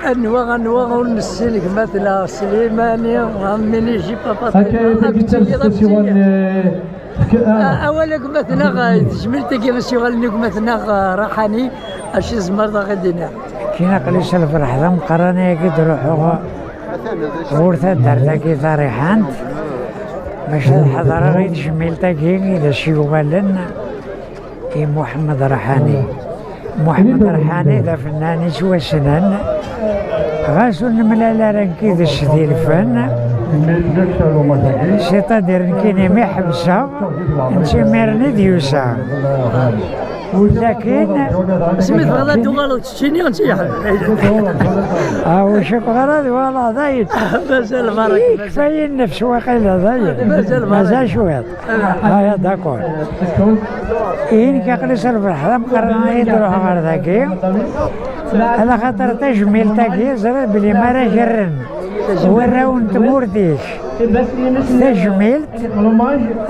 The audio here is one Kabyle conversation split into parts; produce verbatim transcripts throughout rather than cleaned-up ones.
Anwa, anwa ur nessin gma-tneɣ Slimani, Ɛemmini, Jipa Faṭima, akka i d-tettas tasiwa n, eh, tk-, ah. Awal a gma-tneɣ, eh, tejmilt-agi, asiwal-nni n gma-tneɣ, eh, Raḥani, acu tzemreḍ ad ɣ-d-tiniḍ? Kien aql-i s lferḥ d ameqqran ayagi d-ruḥeɣ ɣur taddart-agi tariḥant, bac ad ḥeḍreɣ i tejmilt-agi i d as-yuɣalen i Muḥemmed Raḥani. Muḥemmed Raḥani d afennan yettwassnen, ɣas ur nemlal ara nekk yid-s di lfen, c'est-à-dire nekkini mi ḥebseɣ, netta imiren i d-yusa. Lakin asmi tebɣiḍ ad tuɣaleḍ keččini, ansi yeḥbes? Ah, ur cukkeɣ ara ad uɣaleɣ dayen. Mazal baraka. Kfaya nnefs waqila dayen. Mazal baraka. Mazal cwiṭ. Aya, d'accord. Ihi nekk aql-i s lferḥ d ameqqran ay d-ruḥeɣ ɣer dagi, ala xaṭer tajmilt-agi, ẓriɣ belli mi ara gerren warraw n tmurt-ik tajmilt,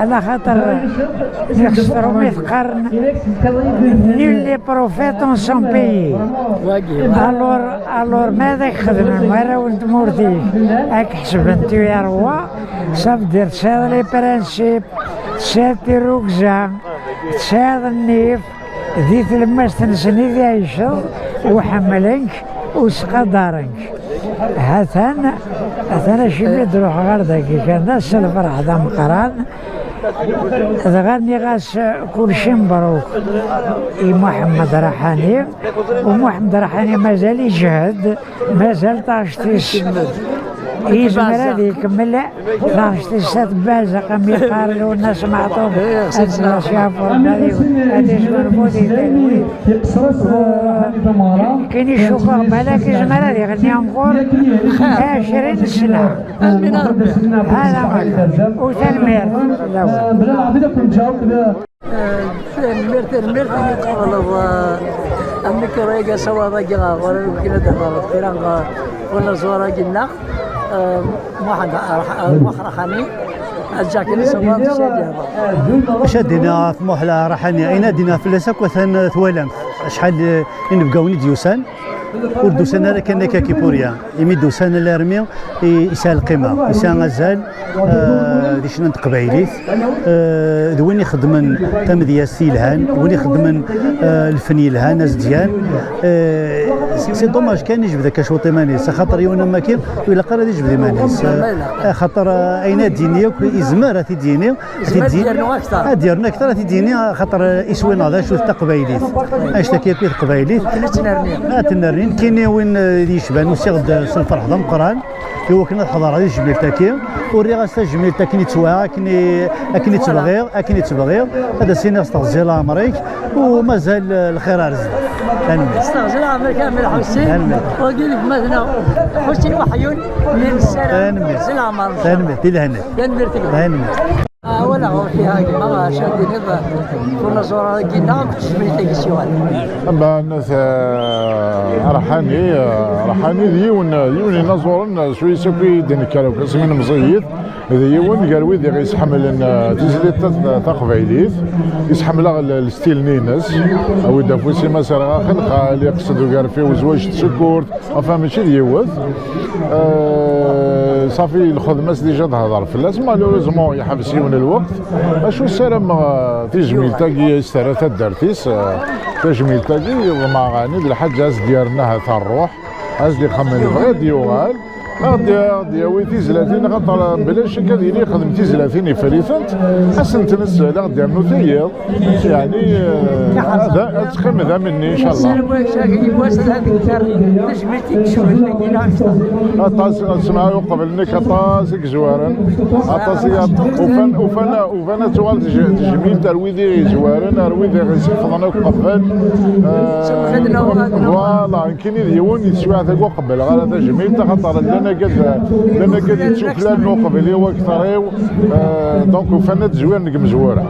ala xaṭer ixesṭer umi teqqaren nul n'est prophète en son pays. Alors, alors ma ad ak-xedmen warraw n tmurt-ik, ad k-ḥesben tu es roi, ça veut dire tesɛiḍ les principes, tesɛiḍ tirrugza, tesɛiḍ nnif, di tlemmast-nsen i tɛiceḍ, u ḥemmlen-k, u sqadaren-k. Hatan, hatan acimi d-ruḥeɣ ɣer dagi kan, d ass n lferḥ d ameqqran. Dɣa nniɣ-as kulci mebruk i Muḥemmed Raḥani, u Muḥemmed Raḥani mazal iǧhed, mazal taɣect-is yezmer ad ikemmel. Taɣect-is ad tebberzaq, am yeqqar Lwennas Meɛṭub, ad tella si Ɛfu Rebbi ad yesgunfu di talwit. Kini cukkeɣ balak izmer ad iɣenni encore ɛecrin sna. Amin a Rebbi. Hada, u tanemmirt. Eh, tanemmirt, tanemmirt imi tqebleḍ, eh, amikru-agi, asawaḍ-agi, ɣer ɣur-i, akken ad d-hḍreḍ kra, eh, ɣef unaẓur-agi-nneɣ, eh, Muḥend Raḥ-, eh, Muḥ Raḥani, ad ǧǧeɣ kan asawaḍ, s ad d-ihḍer. Acu ad d-iniɣ ɣef Muḥ Raḥani? Ayen ad d-iniɣ fell-as akk atan, eh, twalamt acḥal, eh, inebgawen i d-yusan. Ur d-usan ara kan akka Kipuria, imi d-usan alarmi i, yesɛa lqima, yesɛa azal, eh, di ccna n teqbaylit, eh, d win ixeddmen tamedyazt yelhan, d win ixeddmen, eh, lfen yelhan, azedyan. Eh, c'est dommage kan ijbed akka cwiṭ iman-is, axaṭer yiwen am waki ur ilaq ara ad ijbed iman-is. Eh, axaṭer, eh, ayen ad d-yini akk, izmer ad t-id-yini, ad t-id-yini, ad yernu akteṛ, ad t-id-yini, axaṭer, eh, iswi-nneɣ d acu-t taqbaylit. Annect-agi akk i teqbaylit. Ad tennerni. Ad tennerni. Nekkini win, eh, i d-yecban, usiɣ-d, eh, s lferḥ d ameqqran i wakken ad ḥeḍreɣ di tejmilt-agi. Uriɣ-as tajmilt akken i ttwaɣ, akken i, akken i tt-bɣiɣ, akken i tt-bɣiɣ. Ad as-iniɣ s teɣzi leɛmer-ik, u mazal, eh, lxir ar zdat. Tanemmirt. S teɣzi leɛmer-ik a Ɛemmi Lḥusin. Tanemmirt. Wagi d gma-tneɣ Ḥusin Weḥyun, mi nessaram s leɛmer. Tanemmirt. I lehna. Tanemmirt. Tanemmirt. Ah, wala ɣur-k a gma, acu ad d-tiniḍ ɣef unaẓur-agi-nneɣ akked tejmilt-agi s yuɣal? Ama nat, eh, Raḥani, eh, Raḥani d yiwen, d yiwen inaẓuren, eh, s wayes akk i d-nekker akk asmi nemẓi-yit. D yiwen gar wid i ɣ-yesḥemmlen, eh, tizlit ta-, taqbaylit. Yesḥemmel-aɣ l-, l-stil-nni-ines. Awi-d afus-im a s-rreɣ axelxal, iqsed ugerfiw, zzwaǧ n tsekkurt. Enfin, mačči d yiwet. Euh, ṣafi, lxedma-s déjà tehder fell-as. Malheureusement, yeḥbes yiwen lweqt. Acu ssarameɣ, euh, tijmilt-agi i s-terra taddart-is, euh, tajmilt-agi, yeḍmeɛ ɛni d lḥaǧa a s-d-yerren ahat rruḥ, a s-d-ixemmem, yebɣa ad d-yuɣal, a ɣ-d-, a ɣ-d-yawi tizlatin, axaṭer bla ccek ad yili yexdem tizlatin, yeffer-itent, a sent-nessel, a ɣ-d-yernu tiyiḍ. Yeɛni, eh, ad, ad teqqim d amenni, incallah. Aṭas, ad semɛeɣ uqbel-nnek, aṭas i yezwaren, aṭas i, ufan, ufan, ufan ad tuɣal tej-, tejmilt ar wid i yezwaren, ar wid i ɣ-iseḥfḍen akk qbel. Eh, voilà, nekkini d yiwen i teswiɛt akk uqbel ɣer tajmilt, axaṭer llan agad, llan agad yettuklalen uqbel-iw akteṛ-iw. Euh, donc, ufan ad zwiren deg imezwura.